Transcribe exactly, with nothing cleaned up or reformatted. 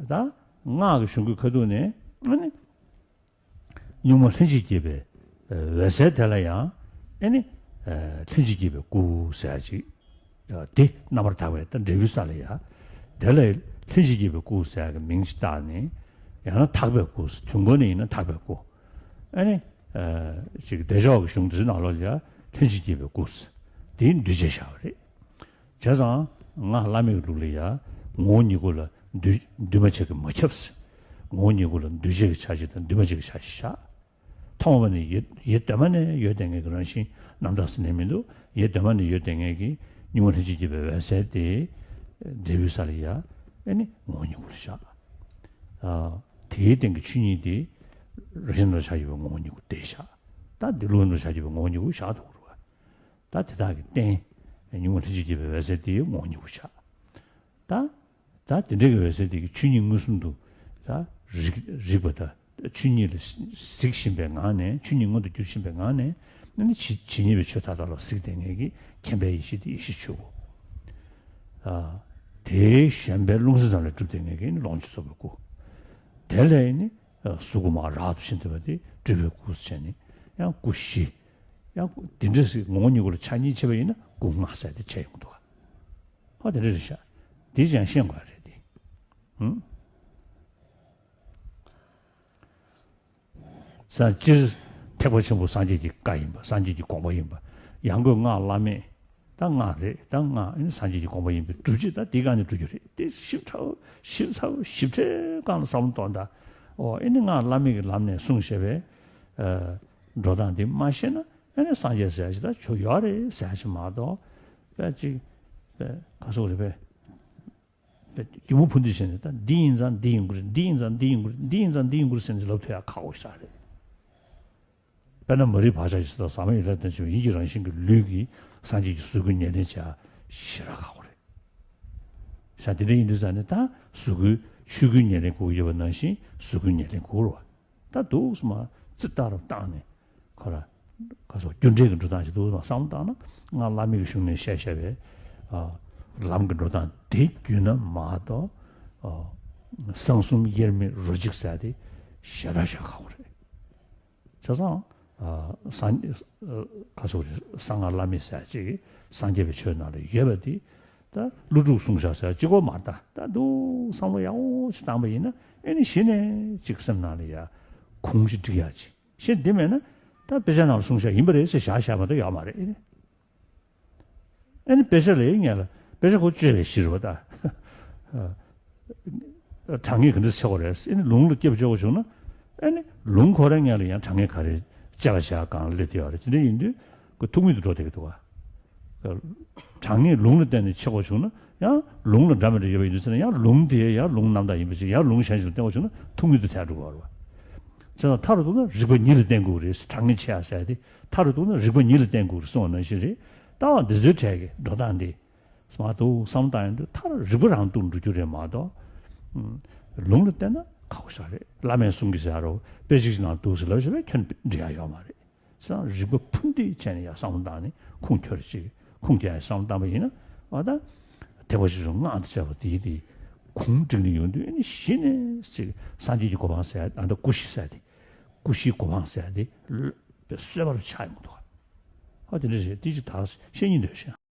ད་སྔགས་ཀྱི་གཞུང་གི་ཁ་ཐུག་ནས་ཨ་ནི། གཉུག་མ་ལྷན་ཅིག་སྐྱེས་པའི་འོད་གསལ་དེ་ལ་ཡང་ཨེ་ནི་ལྷན་ཅིག་སྐྱེས་པའི་སྐུ་ཟེར་ཅིག་དེ་རྣམ་པར་དག་པའི་ད་འབྲས་བུའི་ས་ལ་ཡ། དེ་ལ་ལྷན་ཅིག་སྐྱེས་པའི་སྐུ་ཟེར་གྱི་མིང་ཅིག་བཏགས་ནས། ཡང་ན་དག་པའི་སྐུ། དུས་འཁོར་ནས་ཡིན་ན་དག་པའི་སྐུ། ཨེ་ནི་ཅིག་བདེ་མཆོག་གི་གཞུང་དེ་ཚོའི་ནང་ལོགས་ལ་ཡ་ལྷན་ཅིག་སྐྱེས་པའི་སྐུ་ཟེར། དེའི་འདུས་བྱས་བཞག་པ་རེད། བྱས་ཙང་སྔགས་བླ་མེད་ཀྱི་ལུགས་ལ་ཡང་ངོ་བོ་ཉིད་སྐུ་ལ་འདུས་འདུས་མ་བྱས་ཀྱིས་མ་ཁྱབ་ཟེར། ངོ་བོ་ཉིད་སྐུ་ལ་འདུས་བྱས་ཀྱི་ཆ་ཅིག་དང་འདུས་མ་བྱས་ཀྱི་ཆ་ཅིག་བཞག་ཐོག་མ་ནས་ཡེ་ཡེ་གདོད་མ་ནས་ཡོད་བསྡད་མཁན་གྱི་རང་བཞིན་རྣམ་དག་ཟེར་ནས་མི་འདུག་ཡེ་གདོད་མ་ནས་ཡོད་བསྡད་མཁན་གྱི་གཉུག་མ་ལྷན་ཅིག་སྐྱེས་པའི་འོད་གསལ་དེ་འབྲས་བུའི་ས་ལ་ཡ་ཨེ་ནི་ངོ་བོ་ཉིད་སྐུ་ལ་བཞག་ཨ། དེའི་སྟེང་གི་ཆོས་ཉིད་དེ་རང་བཞིན་རྣམ་དག་ཆགས་ཡོད་པའི་ངོ་བོ་ཉིད་སྐུ་དེ་བཞག་ད་འདི་ལུགས་རྣམ་དག་ཆགས་ཡོད་པའི་ངོ་བོ་ཉིད་སྐུ་བཞག་ཐུབ་རེད་བ། ད་དེ་དག་གི་རྟེན། གཉུག་མ་ལྷན་ཅིག་སྐྱེས་པའི་འོད་གསལ་དེའི་ངོ་བོ་ཉིད་སྐུ་བཞག་ད་ད་དེ་འདྲ་གི་འོད་གསལ་དེ་གི་ཆོས་ཉིད་མངོན་སུམ་དུ་ད་རིག་རིག་པ་དང་ཆོས་ཉིད་ལ་གཟིགས་བཞིན་པའི་ངང་ནས། ཆོས་ཉིད་མངོན་དུ་གྱུར་བཞིན་པའི་ངང་ནས། ཨ་ནི་ཇི་ཇི་སྙེད་པའི་ཆོས་མཐའ་དག་ལ་གཟིགས་བསྡད་མཁན་གྱི་མཁྱེན་པའི་ཡེ་ཤེས་དེ་ཡེ་ཤེས་ཆོས་སྐུ། ཨ། དེའི་བཞེངས་པའི་རླུང་སེམས་ཙམ་ལས་གྲུབ་བསྡད་མཁན་གྱི་ལོངས་སྤྱོད་རྫོགས་པའི་སྐུ། དེ་ལས་ནི་གཟུགས་སྐུ་མར་རབ་ཏུ་ཕྱིན་ཐུབ་པ་དེ་སྤྲུལ་པའི་སྐུ་ཟེར་ནས། ཡང་སྐུ་བཞི། ཡང་སྐུ་དེ་འདྲ་ཞིག་ངོ་བོ་ཉིད་སྐུ་ལ་ཆ་གཉིས་ཕྱེ་བ་ཡིན་ན་སྐུ་ལྔ་ཟེར་དེ་ཕྱེ་ཡོང་གི་འདུག་ཧོ་དེ་འདྲ་རེད་ཤག་དེ་ཅང་ཤེས་དགོས་རེད་དེ། ཧུམ། ས་སྤྱིར་ཐེག་པ་ཆེན་པོ་སངས་རྒྱས་ཀྱི་བཀའ་ཡིན་པ། སངས་རྒྱས་ཀྱི་དགོངས་པ་ཡིན་པ། ཡང་སྒོས་སྔགས་བླ་མེད། ད་སྔགས་རེད། ད་སྔགས་ཨེ་ནི་སངས་རྒྱས་ཀྱི་དགོངས་པ་ཡིན་པའི་སྒྲུབ་བྱེད་ད་དེའི་སྒང་ནས་སྒྲུབ་རྒྱུ་རེད། དེ་ཞིབ་ཕྲ་ཞིབ་ཚགས་ཞིབ་ཕྲའི་སྒང་ལ་བསམ་བློ་གཏོང་ད། ཨོ་ཨེ་ནི་སྔགས་བླ་མེད་ཀྱི་ལམ་ནས་གསུངས་བཞག་པའི་ཨ་འགྲོ་སྟངས་དེ་མ་ཤེས་ན་ཨེ་ནི་སངས་རྒྱས་ཟེར་ཡ་ཞིག་ད་ཆོ་ཡོད་རེད་ཟེར་ཡ་ཞིག་མ་གཏོགས། དཔེ་ཅིག་དཔེ་ག་སོགས་རེད་པས། སྒྱུ་མ་ཕུ་འདི་བྱས་ནས་ད་འདི་ཡིན་ཙང་འདི་ཡིན་དགོས་རེད། འདི་ཡིན་ཙང་འདི་ཡིན་དགོས་རེད། འདི་ཡིན་ཙང་འདི་ཡིན་དགོས་རེད་ཟེར་ནས་ལབ་ཐུབ་ཡ་ཁག་པོ་ཞིག་རེད། དཔེར་ན་མ་རིག་བག་ཆགས་ཀྱི་ས་དང་ཟག་མེད་ཡིད་ལ་བརྟེན་བྱས་པའི་ཡིད་ཀྱི་རང་བཞིན་གྱི་ལུས་ཀྱིས་སངས་རྒྱས་ཀྱི་གཟུགས་སྐུ་ཉེར་ལེན་བྱ་ཞེ་དྲག་ཁག་པོ་རེད། ཤ་དེ་འདྲ་ཡིན་དུས་ཙང་ནས་ད་གཟུགས་སྐུའི་ཆོས་སྐུ་ཉེར་ལེན་དགོས་ཀྱི་ཡོད་པ་ནང་བཞིན་གཟུགས་སྐུ་ཉེར་ལེན་དགོས་རེད་བ། ད་འདུག་སེ་མར་ཙི་ཏ་རུ་བཏང་ནས་ཁོ་ར་ཁ་སོགས་རྒྱུ་འབྲས་ཀྱི་འགྲོ་སྟངས་ཤིག་འདུག་སེ་མར་བསམ་བློ་བཏང་ན། སྔགས་བླ་མེད་ཀྱི་གཞུང་ནས་བཤད་བཞག་པའི་ཨ་ལམ་གྱི་འགྲོ་སྟངས་དེ་བརྒྱུད་ན་མ་གཏོགས་ཨ་གསང་གསུམ་དབྱེར་མེད་རོ་གཅིག་ཟེར་དེ་ཞེ་དྲག་ཞེ་དྲག་ཁག་པོ་རེད། བྱས་ཙང་ཨ་སངས་ཨ་ག་སོགས་རེད། གསང་སྔགས་བླ་མེད་ཟེར་ཅིག་སངས་རྒྱས་པའི་ཆོས་ནང་ལ་ཡོད་པ་དེ། ད་ཀླུ་སྒྲུབ་གསུངས་བཞག་ཟེར་གཅིག་པོ་མ་རེད། ད་ད་འདུག་བསམ་བློ་ཡག་པོ་ཞིག་བཏང་པ་ཡིན་ན་ཨེ་ནི་གཞི་ནས་ཅིག་སེམས་ནང་ལ་ཡ་གུང་ཞིག་སྒྲིག་ཡག་ཅིག་གཞི་འདི་མེད་ན་ད་དཔེ་ཆ་ནང་ལ་གསུངས་བཞག་ཡིན་པ་རེད་ཟེར་བཞག་བཞག་མ་གཏོགས་ཡོད་མ་རེད། ཨེ་ནི་ཨེ་ནི་དཔེ་ཆ་ལ་ཡིན་ངེས་ལ་དཔེ་ཆ་ཁོ་བཅོས་པའི་གཞི་རེད་བ་ད། དྲང་ངེས་ག་འདྲ་ཆགས་པ་རེད། ཨེ་ནི་ལུང་ལ་སྐྱབས་བཅོལ་བ་བྱུང་ན། ཨེ་ནི་ལུང་ཁོ་རང་ངོས་ལ་ཡང་དྲང་ངེས་ག་རེ་དཔྱད་པ་བྱེད་ཡག་སྒང་ལ་སླེབས་བསྡད་ཡོད་རེད། དེ་འདྲ་ཡིན་དུས་ཁོ་ཐུག་མེད་དུ་འགྲོ་བསྡད་ཀྱི་འདུག་བ། དྲང་ངེས་ལུང་ལ་བརྟེན་ནས་ཆགས་པ་བྱུང་ན་ཡང་ལུང་ལ་འདྲ་མི་འདྲ་ཡོད་པ་ཡིན་དུས་ཙང་ན་ཡང་ལུང་དེ་ཡང་ལུང་རྣམ་དག་ཡིན་པ་ཞིག་ཡང་ལུང་གཞན་ཞིག་ལ་བརྟེན་པ་བྱུང་ན་ཐུག་མེད་དུ་ཐལ་འགྲོ་གི་རེད་བ། བྱས་ཙང་མཐའ་རུ་གཏུགས་ན་རིགས་པ་ཉིད་ལ་བརྟེན་དགོས་རེད། དྲང་ངེས་ཆེ་ཡག་ཟེར་དེ་མཐའ་རུ་གཏུགས་ན་རིགས་པ་ཉིད་ལ་བརྟེན་དགོས་རེད་གསུངས་པ་ནང་བཞིན་རེད། ལྟ་བ་འདི་ཚོའི་གྲས་ཀྱི་འགྲོ་སྟངས་འདི། མ་གཏོགས་བསམ་བློ་བཏང་ཡོང་དུས་མཐར་རིགས་པ་རང་གཏུག་འགྲོ་རྒྱུ་རེད་མ་གཏོགས། ཨུམ། ལུང་ལ་བལྟས་ན་ཁག་པོ་ཞིག་རེད། བླ་མའི་གསུང་གི་ཟེར་རོ་དཔེ་ཅིག་ནང་འདུག་ཟེར་ལབ་བྱས་པས་ཁྱོན་འགྲིག་ཡག་ཡོད་མ་རེད། བྱས་ཙང་རིགས་པ་ཕུན་སུམ་ཚོགས་ནས་ཡར་བསམ་བློ་བཏང་ནས་ཁུངས་འཁྱོལ་ཅིག་ཁུངས་སྐྱེལ་ཡག་བསམ་བློ་བཏང་པ་ཡིན་ན། འོ་ད་ཐེག་པ་ཆེ་ཆུང་སྔགས་དང་བཅས་པ་དེའི་དེ་གུང་བསྒྲིགས་ནས་ཡོང་དུས་ཨ་ནི་གཞི་ནས་ཅིག་སངས་རྒྱས་ཀྱི་གོ་འཕང་ཟེར་ཡག་ཨ་ད་སྐུ་བཞི་ཟེར་དེ། སྐུ་བཞིའི་གོ་འཕང་ཟེར་ཡག་དེ་ལ་དཔེ་གསོལ་བ་རུ་ཆགས་ཡོང་གི་འདུག་ག་ཨ་དེ་འདྲ་རེད། དེ་ཅིག་ད་བཤད་སྙིང་འདོད་ཤག